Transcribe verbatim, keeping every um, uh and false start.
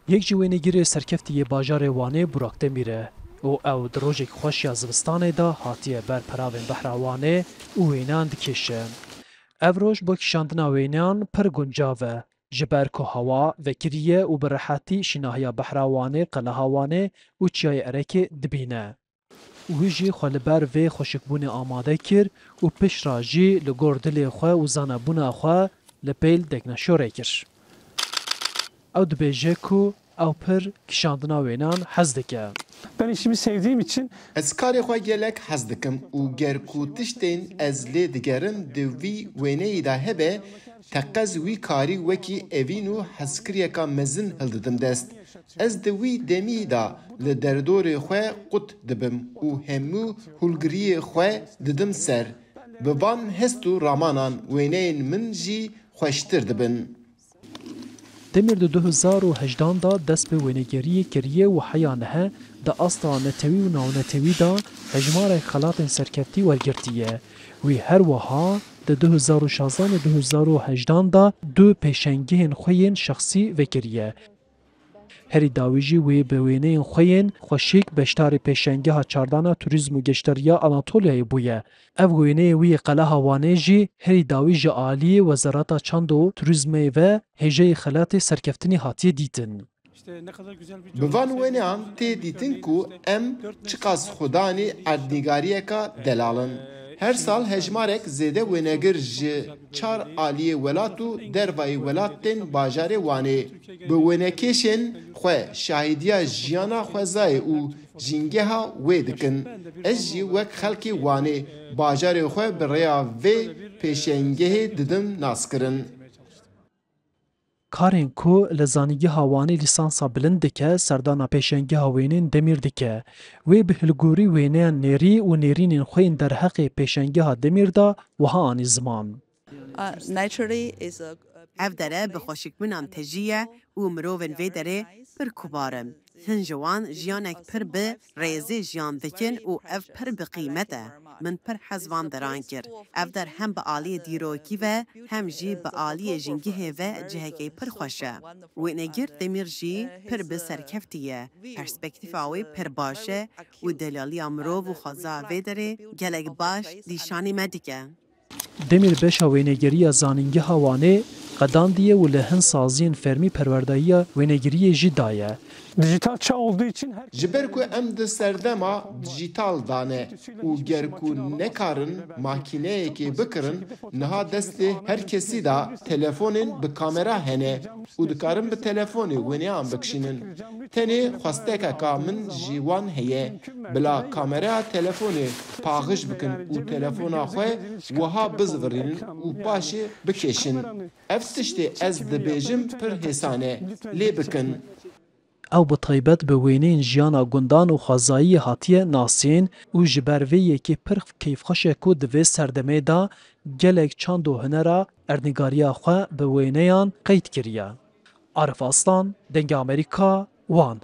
Yek ji wênegirê serkeftî yê bajarê Wanê Burak Demîr e û ew di rojek xweş ya zivistanê de hatiye ber peravên behra Wanê û wêneyan dikêşe. Ev roj bo kişandina wêneyan pir guncav e, ji ber ku hewa vekirî ye û bi rehetî şînahiya behra Wanê, Qeleha Wanê û Çiyayê Erekê dibîne. Wî jî xwe li ber vê xweşikbûnê amade kir û piştre jî li gor dilê xwe û zanebûna xwe li pêl Dekneşorê kir. Ew dibêje ku ew pir kişandina wênan hez dike. Ben işimi sevdiğim için Ez karê xwe gelek hez dikim û ger ku tiştên ez lê digerim di vî wêneyî de hebe, teqez wî karî wekî evîn û hezkiriyeka mezin hildidim dest. Ez di wî demî de li derdorê xwe qut dibim û hemû hûlgiriyê xwe didim ser. Bi van hest û ramanan wêneyên min jî xweştir dibin. Demîr di du hezar û hejdan de dest bi wênegeriyê kiriye û heya niha di asta netewî û navnetewî de hejmarek xelatên serkeftî wergirtiye. Wî her wiha di du hezar û şazdan û du hezar û hejdan de du pêşengihên xwe yên şexsî vekiriye. Herî dawî jî wê bi wêneyên xwe yên xweşik beşdarî pêşengeha çardana Turîzm û Geşteriya Anatoliyayê bûye. Ev wêneyê wî yê Qeleha Wanê jî herî dawî ji aliyê Wezareta Çand û Turîzmê ve hêjayî xelatê serkeftinê hatiye dîtin. işte ne kadar güzel bir Bi van wêneyan tê dîtin ku em çiqas xudanî erdnîgariyeka delal in. Her sal hejmarek zêde wênegir ji çar aliyê welat û dervayî welat tên bajarê Wanê. Bi wênekêşên xwe şahîdiya jiyana xwezayê û jîngeha wê dikin. Ez jî wek xelkê Wanê bajarê xwe bi rêya vê pêşengehê didim naskirin. Karên ku li Zanîngeha Wanê lîsansa bilind dike, serdana pêşengeha wênên Demîr dike. Wê bi hilgorî wêneyan nêrî û nêrînên xwe yên derheqê pêşengeha Demîr de wiha anî ziman. Uh, naturally is a Ev dere bi xweşikbûnan tejî ye û mirovên vê derê pir kubar in. Hin ji wan jiyanek pir bi rêzê jiyan dikin û ev pir bi qîmet e. Min pir hez van deran kir. Ev der hem bi aliyê dîrokî ve hem jî bi aliyê jîngihê ve cihekê pir xweş e. Wênegir Demîr jî pir bi serkeftî ye. Perspektîfa wê pir baş e û delaliya mirov û xweza vê derê gelek baş dîşanî me dike. Demîr beşa wênegeriya Zanîngeha Wanê qedandiye û li hin saziyên fermî perwerdayiya wênegiriyê jî daye. Dijital çağ olduğu için her Ji ber ku em di serdema dijîtal de ne û ger ku nekarin makîneyekê bikirin, niha destê her kesî de telefonên bi kamera hene û dikarin bi telefonê wêneyan bikişînin. Tenê xwestekeka min ji wan heye, bila kamereya telefonê paxij bikin û telefona xwe wiha bizivirînin û paşê bikêşin. Ev tiştê ez dibêjim pir hêsan e, lê bikin. Ew bi taybet bi wêneyên jiyana gundan û xwezayiyê hatiye nasîn û ji ber vê yekê pir keyfxweş e ku di vê serdemê de gelek çand û hunera erdnîgariya xwe bi wêneyan qeyd kiriye. Arif Aslan, Dengê Amerîka, Wan.